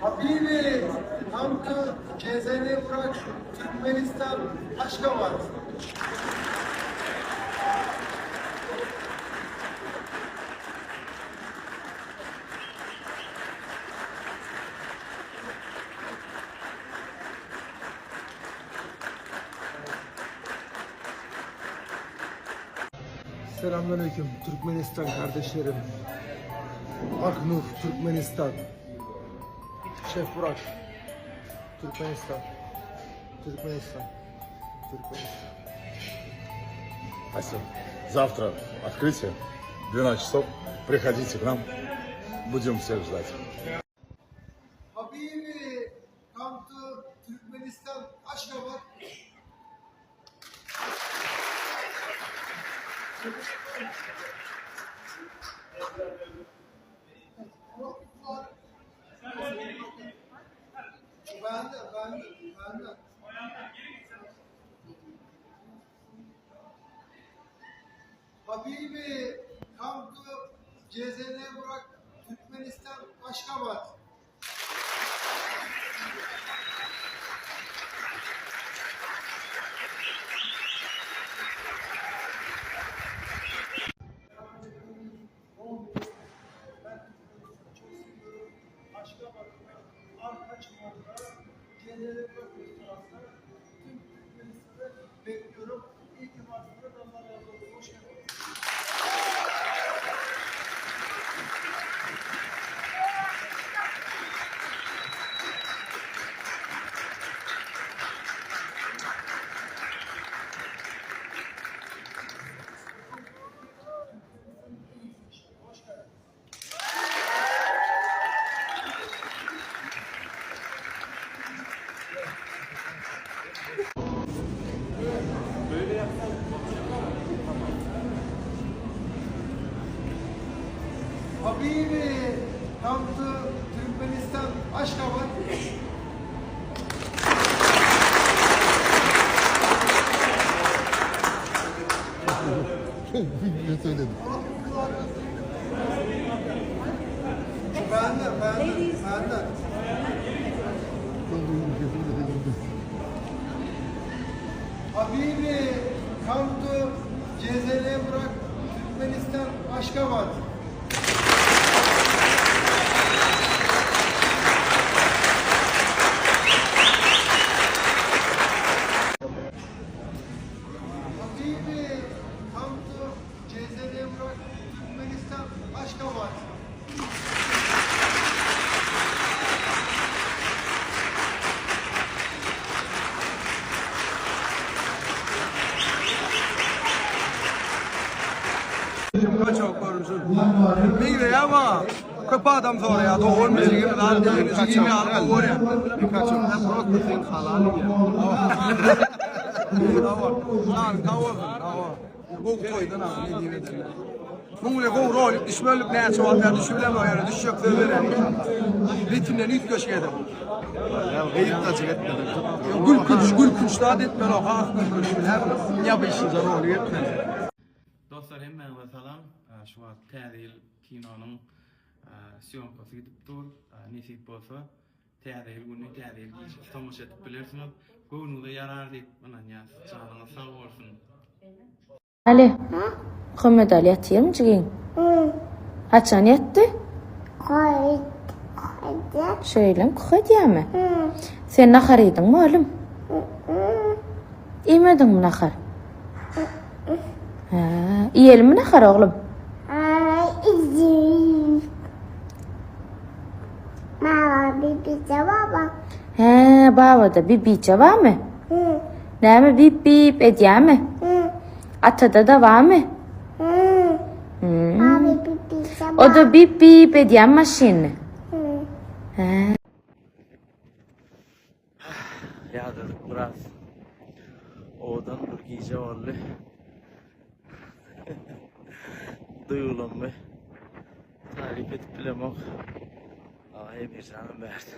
Habibi, come to CZN Burak, Türkmenistan, Aşgabat. Selamünaleyküm Türkmenistan kardeşlerim. Aknur Türkmenistan. Şef Burak. Türkmenistan. Türkmenistan. Türkmenistan. Спасибо. Завтра открытие, 12 часов. Приходите к нам. Будем всех ждать. Habibi, come to Türkmenistan, Aşgabat. Ben de, ben de, ben de. Habibi, come to CZN Burak, Türkmenistan, Aşgabat. Ben çok seviyorum. Aşgabat'ta, Arkaç Mall'da, CZN Burak Restoran'da tüm Türkmenistan'ı bekliyorum. İyi ki varsınız. Allah razı olsun. Hoş geldiniz. Hoş geldiniz. Habibi, come to Türkmenistan, Aşgabat. Ne söyledim? Ben de, ben de, ben de. Habibi, come to CZN Burak, Türkmenistan, Aşgabat. Habibi, come to CZN Burak, Türkmenistan, Aşgabat. Meýleýär Köp adam soraýar, dogan bilgim zat diýen, kim ýaly gowy görýär. Hawa. Gowy toýdan ha, ne diýip ederler. Muň bilen gowy rolik düşmelilik näçe wagt ýa düşübilemok ýöne düşjek söz berýän inşallah. Ritimden üýtgeşik edip. Gyýyp-daçyk etmeden. Gülkünç, gülkünç zat etmeli, has gülkünç bilermi? Ýa bir rolik etmeli. Dostlar hemmäňize salam. Şu wagt Täze ýyl kinonyň sýomkasy gidip dur. Nesip bolsa Täze ýyl güni, Täze ýyl gijesi tomaşa edip bilersiňiz. Göwnüňize ýarar diýip ynanýas. Janyňyz sag bolsun. Aly. Muhammet Aly ýatyrmy jigiň? Haçan ýatdy? Şeýlem kuh edýärmi? Sen nahar iýdiňmi oglum? Iýmediňmi nahar? Hä, iýelimi nahar oglum? Hä, babada bibiçe barmy? Näme bip bip edýärmi? Atada-da barmy? Hmm. O-da bip bip edýän maşynny. Hä. Ýadadyk biraz. Owadan bir gije boldy. Duýgulanmy taryp edip bilemok. Aga Emirjanam bärde.